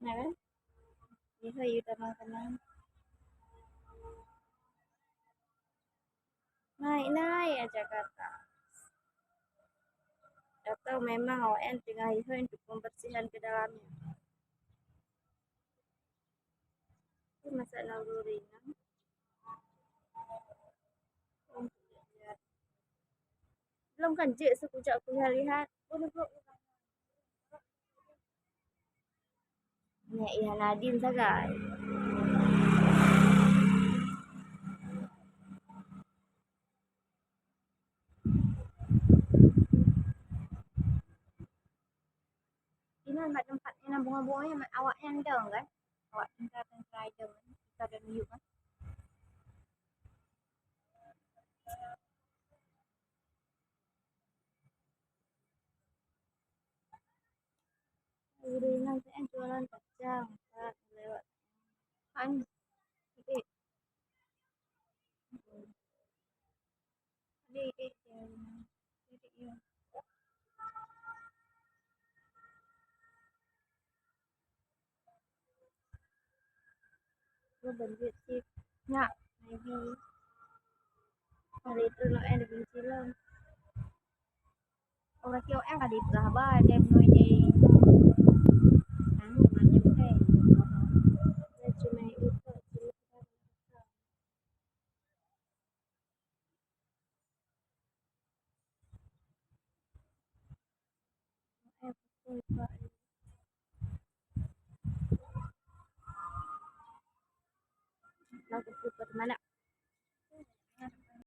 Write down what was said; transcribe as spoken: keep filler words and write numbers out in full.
Nah, kan? Ihôi yue tamong keunong. Naik-naik aja ke atas. Atau memang awaknyan teungoh ihôi untuk pembersihan ke dalamnya. Itu masak naluri nyan. Belum kan jeuet, seukujak kulihat-lihat. Nyak Ihan Adin sagai. Inan bak teumpat inan bunga-bunga nyan awaknyan dong kan? Awak teuntara-teuntara dong kan? Teuntara dan miyup kan? Guru Inan saya jualan kacang, Kak, lewat. Kan? Jadi, jadi, jadi, jadi, ya. Gue banjir sih. Nyak, maybe. Hari itu lo ada benci lo. Orang Tio yang ada peugah ba, dia menoi di anu, macam tu. Dia cuma itu, cuma Lagu super mana?